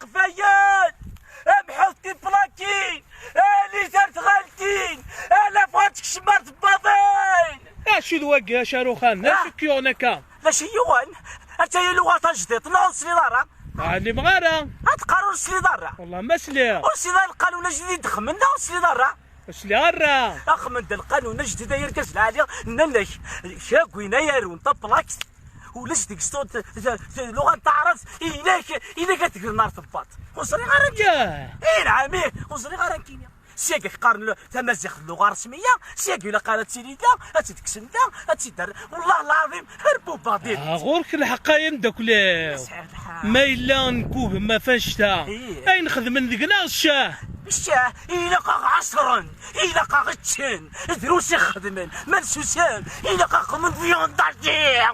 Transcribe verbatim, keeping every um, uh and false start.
Leqbayel! Amḥut tiplakin! Ali tar tɣaltin! Ala bɣa tekcem ar tebbaḍin! Acu d wagi, a Caruxan? D acu i k-yuɣen akka? D acu i yi-yuɣen? Ata-yi luɣa tajdiṭ, neɣ ur tesliḍ ara? Ɛlimeɣ ara. Ad teqqar ur tesliḍ ara. Wallah ma sliɣ. Ur tesliḍ ara lqanun ajdid i d-xemmen, neɣ ur tesliḍ ara? Ur sliɣ ara. Axemmem-d lqanun ajdid ay argaz lɛali, nnan-ak, kra n win ay arun taplakt, ulac deg-s tu-, t-, t-, t-, luɣa n taɛrabt, ilak, ilak ad tegren ar tebbaḍ. Ur ẓriɣ ara nekkini. Yah. Ih, nɛam, ih, ur ẓriɣ ara nekkini. Syagi qqaren l-, tamaziɣt d luɣa resmiya, syagi ilaq ara tili da, ad tt-id-kksen da, ad tt-id-rren. Wellah lɛaḍim, ar bubadil. Ah, ɣur-k lḥeqq ay ameddakel-iw. Yesɛa lḥeqq. Ma yella nkugem ɣef annect-a, ih, ayen xedmen deg-neɣ ccah. Ccah, ilaq-aɣ ɛeṣren, ilaq-aɣ ččen, drus i xedmen, ma nsusem, ilaq-aɣ qmen viande hachée.